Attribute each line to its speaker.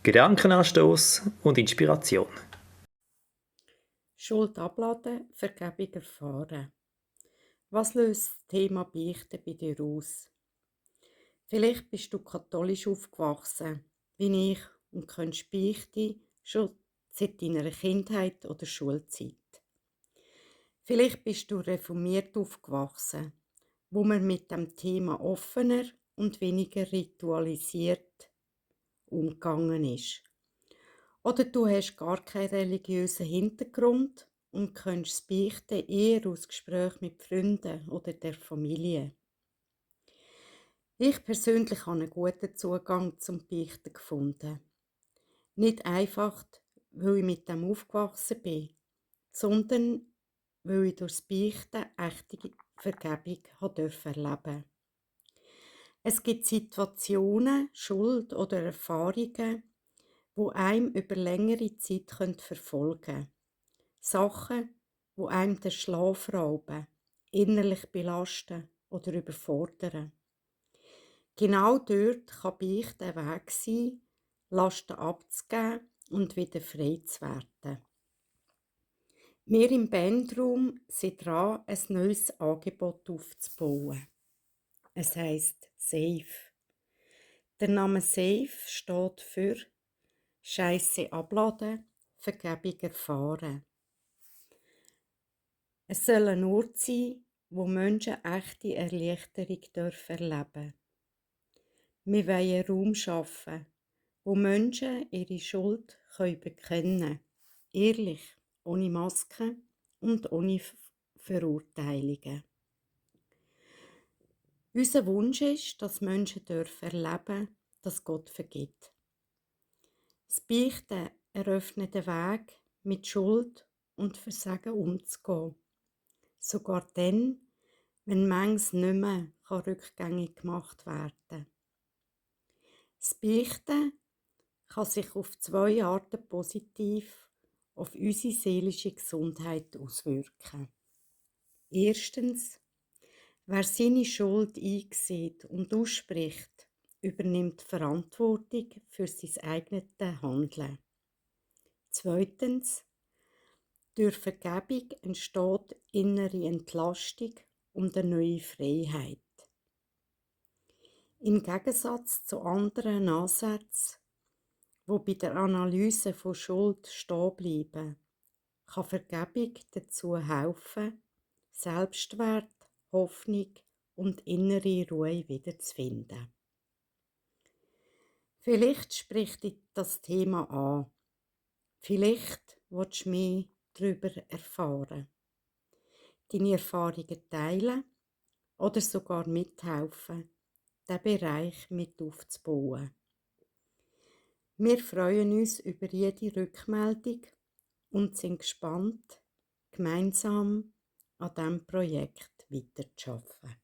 Speaker 1: Gedankenanstoß und Inspiration.
Speaker 2: Schuld abladen, Vergebung erfahren. Was löst das Thema Beichten bei dir aus? Vielleicht bist du katholisch aufgewachsen, wie ich, und kennst Beichte schon seit deiner Kindheit oder Schulzeit. Vielleicht bist du reformiert aufgewachsen, wo man mit dem Thema offener und weniger ritualisiert umgegangen ist. Oder du hast gar keinen religiösen Hintergrund und kennst das Beichten eher aus Gesprächen mit Freunden oder der Familie. Ich persönlich habe einen guten Zugang zum Beichten gefunden. Nicht einfach, weil ich mit dem aufgewachsen bin, sondern weil ich durch das Beichten echte Vergebung erleben durfte. Es gibt Situationen, Schuld oder Erfahrungen, wo einem über längere Zeit verfolgen können. Sachen, wo einem den Schlaf rauben, innerlich belasten oder überfordern. Genau dort kann Beichten ein Weg sein, Lasten abzugeben und wieder frei zu werden. Wir im Bandraum sind dran, ein neues Angebot aufzubauen. Es heisst Safe. Der Name Safe steht für Scheisse abladen, Vergebung erfahren. Es soll ein Ort sein, wo Menschen echte Erleichterung erleben dürfen. Wir wollen einen Raum schaffen, wo Menschen ihre Schuld bekennen können. Ehrlich, ohne Maske und ohne Verurteilungen. Unser Wunsch ist, dass Menschen erleben dürfen, dass Gott vergibt. Das Beichten eröffnet den Weg, mit Schuld und Versagen umzugehen. Sogar dann, wenn manches nicht mehr rückgängig gemacht werden kann. Das Beichten kann sich auf 2 Arten positiv auf unsere seelische Gesundheit auswirken. Erstens, wer seine Schuld einsieht und ausspricht, übernimmt Verantwortung für sein eigenes Handeln. Zweitens, durch Vergebung entsteht innere Entlastung und eine neue Freiheit. Im Gegensatz zu anderen Ansätzen, die bei der Analyse von Schuld stehen bleiben, kann Vergebung dazu helfen, Selbstwert, Hoffnung und innere Ruhe wiederzufinden. Vielleicht spricht dich das Thema an. Vielleicht willst du mehr darüber erfahren, deine Erfahrungen teilen oder sogar mithelfen, diesen Bereich mit aufzubauen. Wir freuen uns über jede Rückmeldung und sind gespannt, gemeinsam an diesem Projekt weiterzuarbeiten.